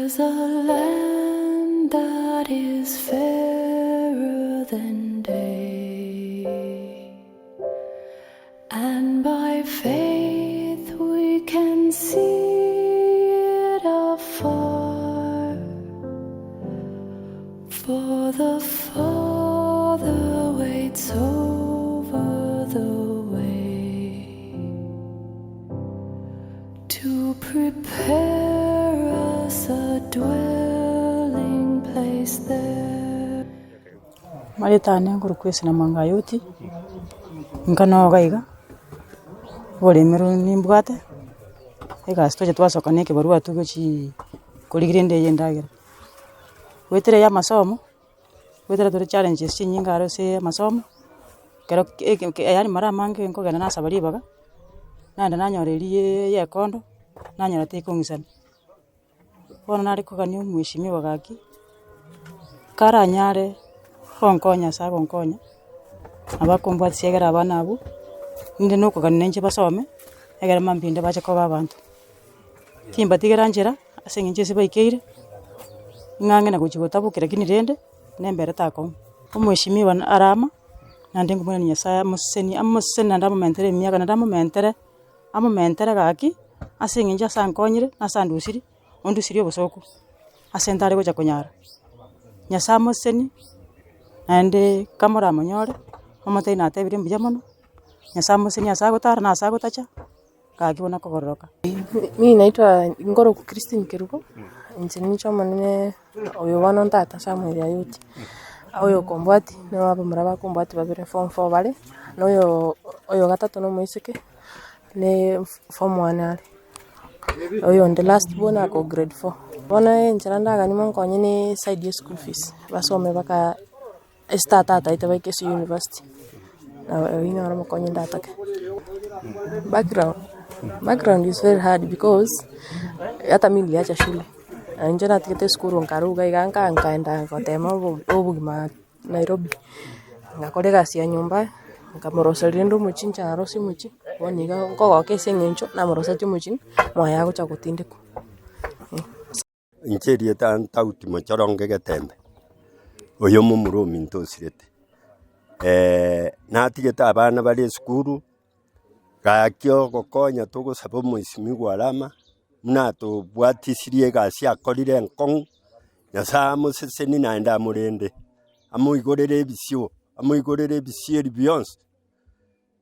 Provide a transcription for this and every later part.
There's a land that is fairer than day, and by faith we can see it afar. For the Father waits over the way to prepare us a dwelling place there. Marieta ane nkorokwa Esina Mwanga Ayuti, nka noga iga, oboremi nimbwate, egasi tocha twasoka na ekebarua togochii korigia rende eye endagera. Goetera ya amasomo, goetera tore challenges chinyinge aro ase amasomo, ekero eke yaani mara amange nkogenda nasaba ribaga, naenda nanyora eria ya ekondo, nanyora tekong'isana. Bono nare kogania omweshimiwa gaki, karanyare gonkonya ase agonkonya, nabo akombwatisia egere abana abwo, ninde na okogania nainche basome, egere mambia inde bache koba abanto. Timbatigera nchera, ase eng'encho ase baikeire, ng'a ang'e na gochia gotabokia lakini rende, nemberete akong'u. Omweshimiwa arama, naende nkomoirania Nyasaye amosesenie amosesenie naende amomentere emiaka naende amomentere. Amomentere gaki, ase eng'encho ase ankonyire, na ase andusirie, ondusirie obosooku, ase ntare gocha konyara. Nyasae amosesenie, naende kamoramonyore, omotebie natebire mbuya mono, Nyasae amosesenie ase agotara na ase agotacha, gaki bono akogororoka. Mimi naitwa Ngoroku Christine Kerubo, inche ninche omonene oyo bono ntata Samuel Ayuti, oyo okombwati nigo abamura bakombwati babere form four bare, na oyo oyo gatato na omoiseke. Ne form one are, oyonde last born ako grade four. Bono enchera ndaganie monkonye ne eside ya eschool fees, basome baka ase tata ataete baike ase university, nabo oyio noro omokonyi ndatake. Background, background is very hard because hata mi niliacha shule, na inche natigete esukuru nkaruga iga nka nkaenda gotema obo obogima Nairobi, ngakora egasi ya nyomba, nkamoroseria rende omochie inche narosia omochie, bono iga nkogoka ase eng'encho namorosetie omochie, moyo agocha gotindekwa. Inche erieta Ntauti Mochoronge Getembe, oyo momura ominto osirete, natigete abana bare esukuru, gaki ogokonya togosaba omoisimigwa Arama, buna atobwatisirie egasi akorire enkong'u. Nyasae amosesenie naende amorende, amoigorere ebisio, amoigorere ebisieri bionsi.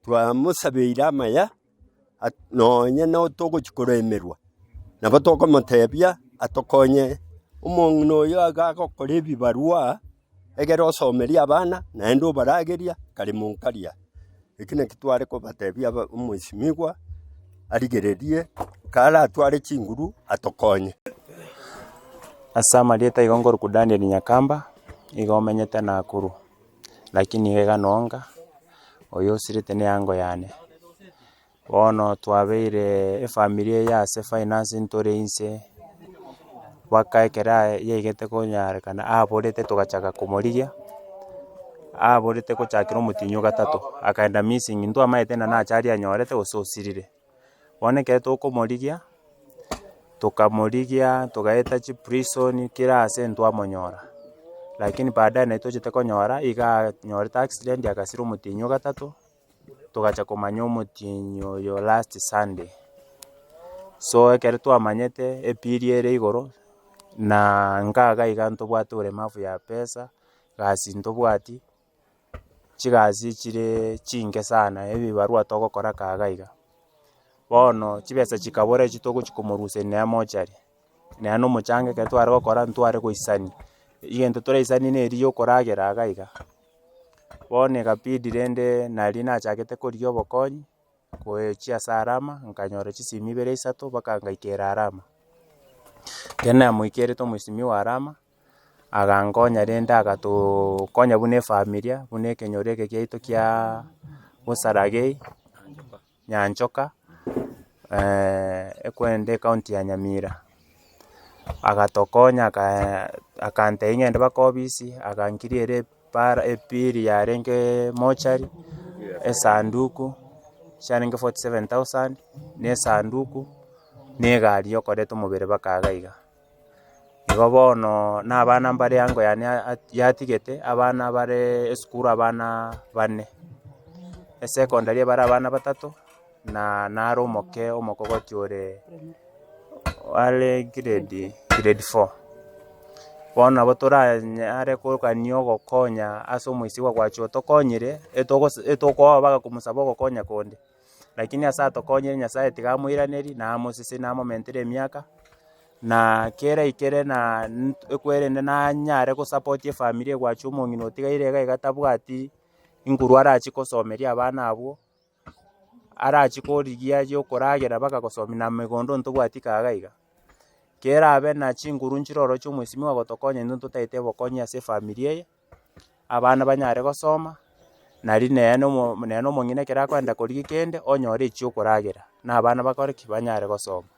Twamosabeire amaya, nonye togochia koremerwa, nabo tokomotebia atokonye omong'ina oyo iga agokora ebibarua, egere osomerie abana, naende obarageria kare monkaria. Eki naki tware kobatebia omoisimigwa, arigererie, karatware chinguru atokonye. Ase amarieta igo nkorokwa Daniel Nyakamba, igo omenyete Nakuru, lakini iga iga nonga, oyo osirete ne eango yane. Bono twabeire efamiri eye ase finance ntore inse, mpaka ekero yaigete konyarekana aborete togachaka komorigia, aborete gochakera omotienyi o gatato, akaenda missing ntwamaete ng'a nache aria anyorete gose osirire. Bono ekero tokomorigia, tokamorigia togaeta chiprison kera ase ntwamonyora, lakini baadaye nari tochete konyora iga anyorete accident agasira omotienyi o gatato, togacha komanya omotienyi oyo last Sunday. So ekero twamanyete epiri ere igoro, na nkaga iga ntobwate ulemavu ya pesa, gasi ntobwati. Chigasi chire chinke sana, ebibarua togokora kaga iga. Bono chibesa chikabora echio togochia komoruseria nere mochari, nere na omochango ekero tware gokora ntware goisani, egento toraisani neri ya okoragera iga iga. Bono ekabidi rende nari nachagete korigia obokonyi, goechia ase Arama, nkanyora chisimi ibere isato mpaka ngaikera Arama. Ekero namoikerete omosimi wa Arama. Agankonya rende agatookonya buna efamilia, buna ekenyoro eke kiaito kiaaa Bosaragei, Nyanchoka, ekwende ecounty ya Nyamira. Agatokonya akaaa akantebia ng'ende mpaka ofisi, agankiriera epara ebill yarenge mochari, esanduku, chiarenge 47,000, na esanduku, na egari ya okoreta omobere mpaka iga iga. Igo bono na abana mbare ango yane yatigete, abana bare esukuru abana bane, esecondary ebare abana batato, na naro omoke omokogoti ore are grade grade four. Bono nabo toranyare kogania ogokonya ase omoisia gwacha otokonyire, etogos etokoba bagakomosaba ogokonya konde. Lakini ase atokonyire Nyasaye tiga amoiranerie, na amosese na amomentere emiaka, na kera aikere na ekwerende nanyare gosupport efamiri egwacha omong'ina otigaire iga iga tabwati inguru arache kosomeria abana abwo, arache korigia aye okoragera mpaka gosomia na megondo ntobwati kaga iga. Kerabe na chinguru nchire ororo chia omwesimigwa gotokonya intwe ntotagete obokonyi ase efamiri eye, abana banyare gosoma, nari nere nomo nere na omong'ina ekero akoenda korigia kende, onyore echio okoragera, na abana bakore ki? Banyare gosoma.